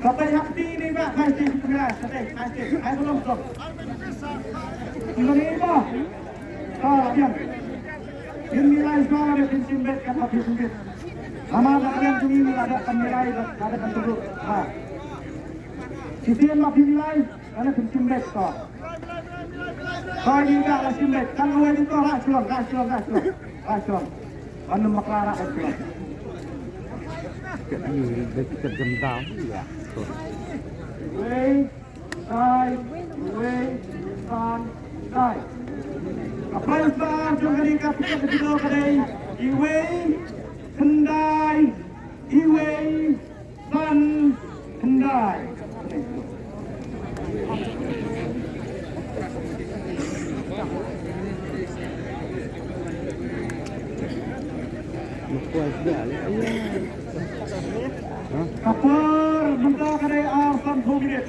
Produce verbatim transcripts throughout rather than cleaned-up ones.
Ka pei hap ti ni ba, kai ti pula, ka pei, kai ti, kai belum belum. Ini ni ba. Ka yang. Ini lai suara dia pincin bet, kan pincin bet. Nama nak yang sini ni ada kan nilai, ada kan dulu. Ha. Sisi yang makin nilai, ada pincin bet kau. Kau ini tak ada pincin bet, kan kau ini kau lah, sulang, lah, sulang, lah, sulang. Ba shong. Ban ym bakla rah ba shong. Ka i ba ka jam dam ïa. Iwei, dai, iwei, san, dai. Ka prize ba jong kane ka tiket ka jong ka dei iwei, khyndai, iwei, san, khyndai. Ka por mynta ka dei arphew minit.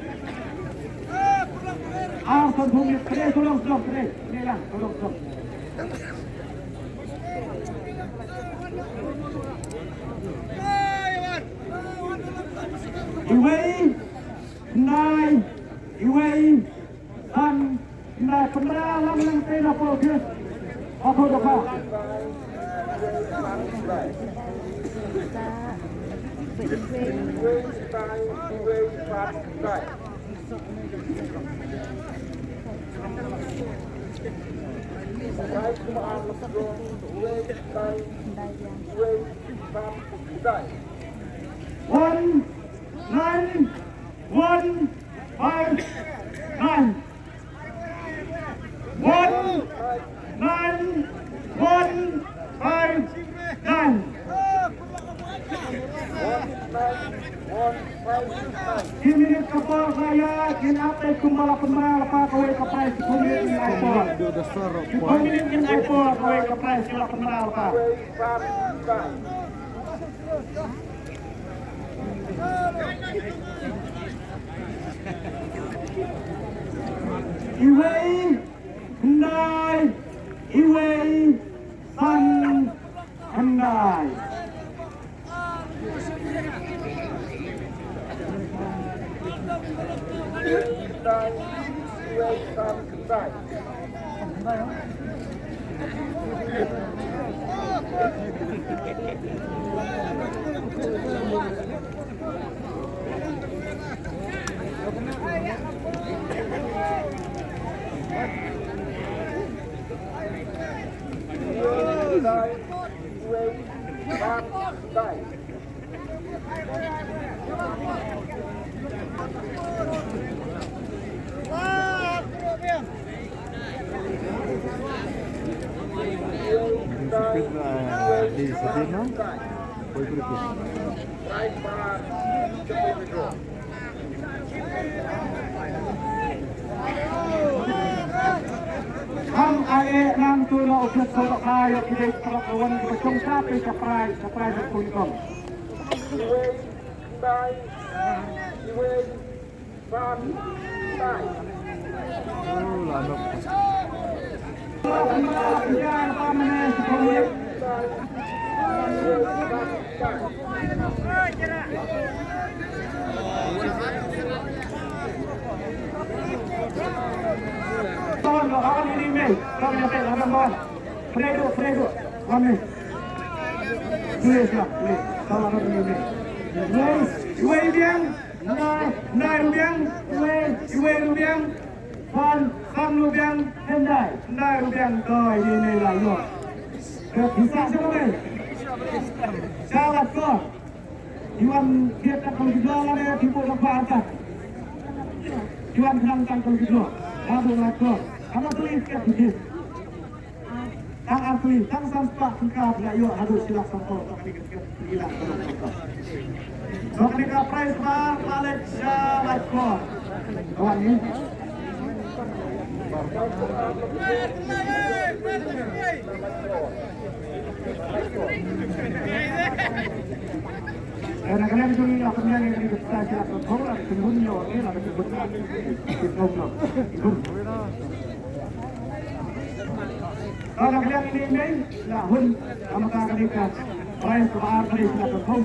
Arphew minit. Ka dei tolong sdom, ka dei. Ka dei lang, tolong sdom. Iwei, khyndai, iwei, san, khyndai, pynbna lang lang te na pol ke. Apo da pa. One, nine, one, five, nine. One, nine, one, five, nine. Ki minit ka por sa ïa, kin ap te kumba la pynbna lypa kawei ka prize, ki minit kin ai por. Ki minit kin ai por kawei ka prize, ki la pynbna lypa. Iwei, khyndai, iwei, san, khyndai. Kham ai eh nang tu na office ko ka ïoh ki dei ka wan ka shong ka pe ka prize, ka prize ka pun kong. Iwei, dai, iwei, san, dai. Please, yeah, please. Iwei biang, khyndai, khyndai ruh biang, iwei, iwei ruh biang, san, san ruh biang, khyndai, khyndai ruh biang, to, ine, ine la ïoh. Ka pisa sha kawei. Sha la ko. Iwan biang tang kong jong lane, tipu la ba ta. Iwan biang tang kong jong. Ka bu la ko. Ama tulis ka tulis. Tang artylli, tang san spah tyngka phi la ïoh haduh shi lak sanphew, tang kane ka, kane ka, kane ka prize ba, ba leit sha Laitkor. Kawan ni. Kane ka lem tu ni, la pynïaid ïa kane ka prize shi lak sanphew, la ka tyngun ïa, la ka tyngun. Ka la ka liang ine ine la hun, ka mata ka dei ka prize kaba ar ka dei ka thong.